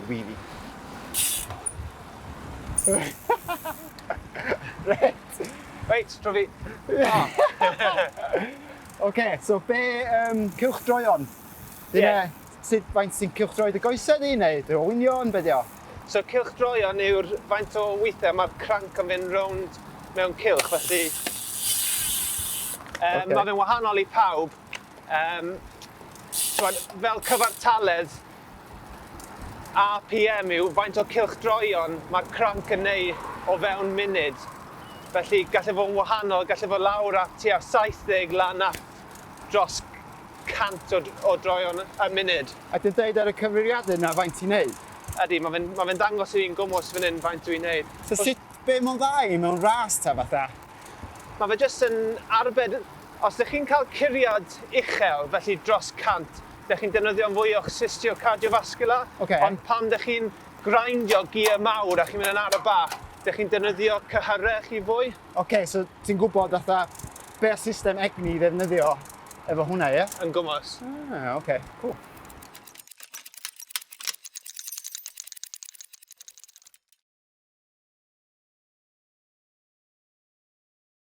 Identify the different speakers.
Speaker 1: Wheelie. Reit.
Speaker 2: Reit, tro fi.
Speaker 1: Oce, so be, cylchdroeon?
Speaker 2: Ie.
Speaker 1: Yeah. Sut, faint sy'n cylchdroi dy goesau di, neu dy olwynion, be di o?
Speaker 2: So cylchdroeon yw'r faint o weithiau mae'r cranc yn fynd rownd mewn cylch, felly
Speaker 1: Ocê.
Speaker 2: Mae fe'n wahanol i pawb. T'mod, fel cyfartaledd, RPM yw faint o cylchdroeon mae'r cranc yn neu o fewn munud. Felly gall e fod yn wahanol, gall e fod lawr at tua 70 lan at dros 100 o droeon y munud.
Speaker 1: A dwi'n deud ar y cyfrifiadur 'na faint ti'n neud?
Speaker 2: Ydy, mae fe'n ma fe dangos i fi'n gwmws fan hyn faint dwi'n neud.
Speaker 1: So sut, be mae'n dda i mewn ras ta fatha?
Speaker 2: Mae fe jyst yn arbed, os ydych chi'n cael curiad uchel, felly dros 100, dych chi'n defnyddio fwy o'ch system cardiovascular. Ond pan dych chi'n grindio gear mawr a chi'n mynd yn araf bach, dych chi'n defnyddio cyhyrau chi fwy.
Speaker 1: Oce, so ti'n gwybod fatha be system egni i ddefnyddio efo hwnna, ie?
Speaker 2: Yn gwmws.
Speaker 1: Ah, oce, cool.